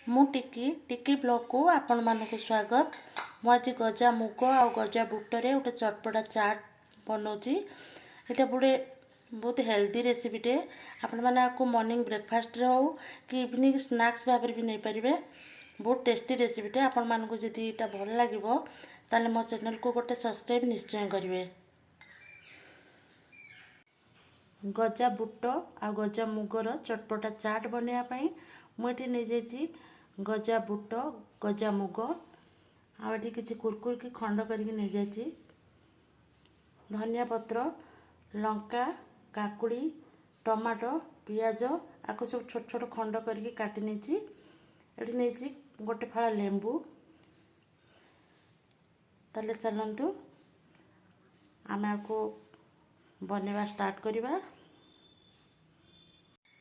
ମୁଁ ଟିକି, ଟିକି ବ୍ଲଗ୍କୁ ଆପଣମାନଙ୍କୁ ସ୍ୱାଗତ। ମୁଁ ଆଜି ଗଜା ମୁଗ ଆଉ ଗଜା ବୁଟରେ ଗୋଟେ ଚଟପଟା ଚାଟ୍ ବନାଉଛି। ଏଇଟା ଗୋଟେ ବହୁତ ହେଲ୍ଦି ରେସିପିଟେ। ଆପଣମାନେ ଆକୁ ମର୍ଣ୍ଣିଂ ବ୍ରେକଫାଷ୍ଟରେ ହେଉ କି ଇଭିନିଂ ସ୍ନାକ୍ସ ଭାବରେ ବି ନେଇପାରିବେ। ବହୁତ ଟେଷ୍ଟି ରେସିପିଟେ। ଆପଣମାନଙ୍କୁ ଯଦି ଏଇଟା ଭଲ ଲାଗିବ, ତାହେଲେ ମୋ ଚ୍ୟାନେଲକୁ ଗୋଟେ ସବସ୍କ୍ରାଇବ୍ ନିଶ୍ଚୟ କରିବେ। ଗଜା ବୁଟ ଆଉ ଗଜା ମୁଗର ଚଟପଟା ଚାଟ୍ ବନେଇବା ପାଇଁ ମୁଁ ଏଠି ନେଇଯାଇଛି ଗଜା ବୁଟ, ଗଜା ମୁଗ, ଆଉ ଏଠି କିଛି କୁରକୁରକି ଖଣ୍ଡ କରିକି ନେଇଯାଇଛି, ଧନିଆ ପତ୍ର, ଲଙ୍କା, କାକୁଡ଼ି, ଟମାଟୋ, ପିଆଜ, ଆକୁ ସବୁ ଛୋଟ ଛୋଟ ଖଣ୍ଡ କରିକି କାଟି ନେଇଛି। ଏଠି ନେଇଛି ଗୋଟେ ଫାଳ ଲେମ୍ବୁ। ତାହେଲେ ଚାଲନ୍ତୁ, ଆମେ ଆକୁ ବନେଇବା ଷ୍ଟାର୍ଟ କରିବା।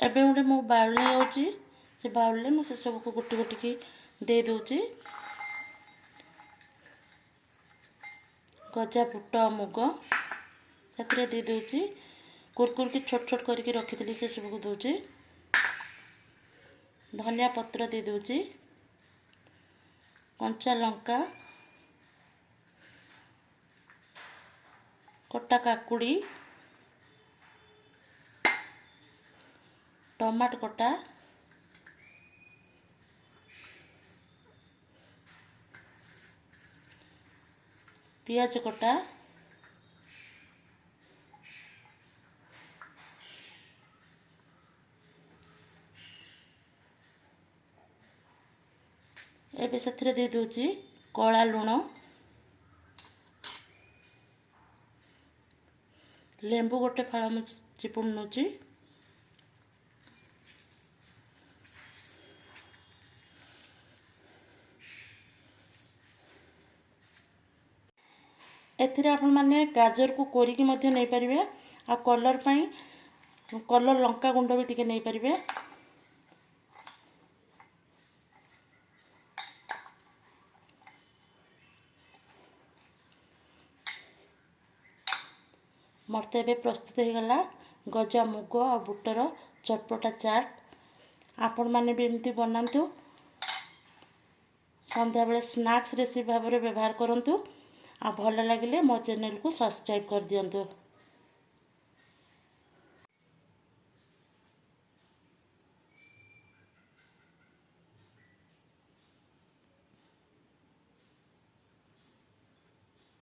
ଏବେ ଗୋଟେ ମୁଁ ବାଉଲ୍ ନେଇଯାଉଛି। ସେ ବାଉଲ୍ରେ ମୁଁ ସେସବୁକୁ ଗୋଟି ଗୋଟିକି ଦେଇ ଦେଉଛି। ଗଜା ବୁଟ, ମୁଗ ସେଥିରେ ଦେଇ ଦେଉଛି। କୁରକୁରକି ଛୋଟ ଛୋଟ କରିକି ରଖିଥିଲି, ସେସବୁକୁ ଦେଉଛି। ଧନିଆ ପତ୍ର ଦେଇ ଦେଉଛି, କଞ୍ଚା ଲଙ୍କା, କଟା କାକୁଡ଼ି, ଟମାଟୋ କଟା, ପିଆଜ କଟା, ଏବେ ସେଥିରେ ଦେଇ ଦେଉଛି କଳା ଲୁଣ, ଲେମ୍ବୁ ଗୋଟେ ଫାଳ ମୁଁ ଚିପୁଡ଼ି ନେଉଛି। ଏଥିରେ ଆପଣମାନେ ଗାଜରକୁ କୋରିକି ମଧ୍ୟ ନେଇପାରିବେ, ଆଉ କଲର୍ ପାଇଁ କଲର୍ ଲଙ୍କା ଗୁଣ୍ଡ ବି ଟିକେ ନେଇପାରିବେ। ମୋର ତ ଏବେ ପ୍ରସ୍ତୁତ ହେଇଗଲା ଗଜା ମୁଗ ଆଉ ବୁଟର ଚଟପଟା ଚାଟ୍। ଆପଣମାନେ ବି ଏମିତି ବନାନ୍ତୁ, ସନ୍ଧ୍ୟାବେଳେ ସ୍ନାକ୍ସ ରେସିପି ଭାବରେ ବ୍ୟବହାର କରନ୍ତୁ, ଆଉ ଭଲ ଲାଗିଲେ ମୋ ଚ୍ୟାନେଲକୁ ସବସ୍କ୍ରାଇବ୍ କରିଦିଅନ୍ତୁ।